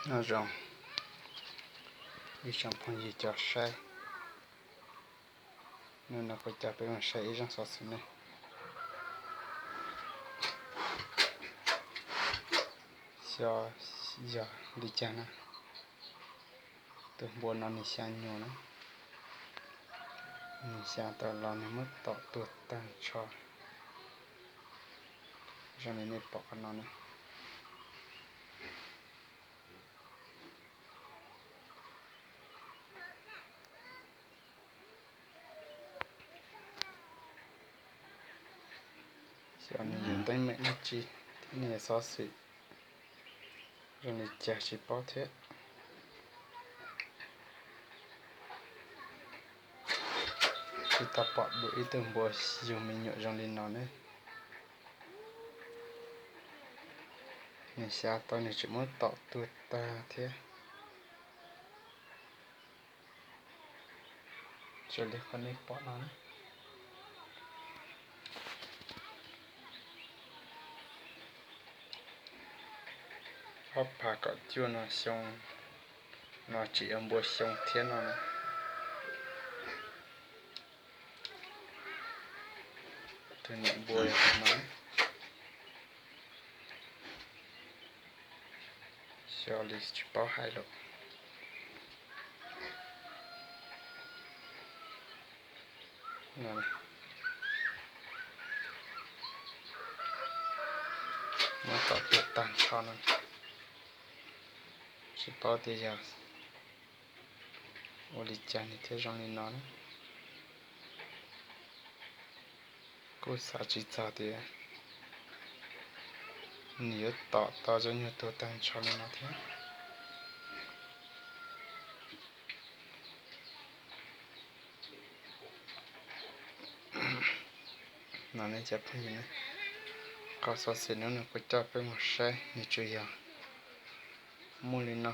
Nyob zoo ib tsoom phooj ywg cov saib, hnub no kuv coj peb mus saib ib zaj xov xwm ne. Xyov yog li cas na, tus npua no nws xya nyuag na, nws xya tau los nws muab tom tuag tag nrho zoo li nej pom qhov no na. Xyov nws yog teeb meem dab tsi thiab nws yog xov xwm zoo li cas tsis paub thiab. Tsis tau pom dua ib tug npua yug me nyuam zoo li no ne. Nws xya tau nws tseem muab tom tuag tag thiab. Raws li qhov nej pom no, ob phav kaum cuaj no xyoo no tseem yog npua xyoo thiab no na. Tus niam npua yog no. Xyov li tsis paub hais lawm. Muab tom tuag tag nrho no, tsis paub tias yog ua li cas nws thiaj zoo li no na. Kuj xav tsis txog tias nws yuav tom tau cov nyuag tuag tag nrho li no thiab. No ne cov phooj ywg, qhov xov xwm no nws kuj coj peb mus saib nws tsuas yog muaj li no.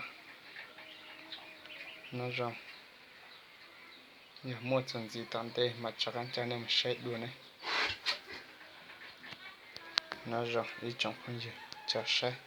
Nyob zoo, yog muaj txuas ntxiv tom ntej mam rov qab coj nej mus saib dua ne. Nyob zoo ib tsoom phooj ywg cov saib.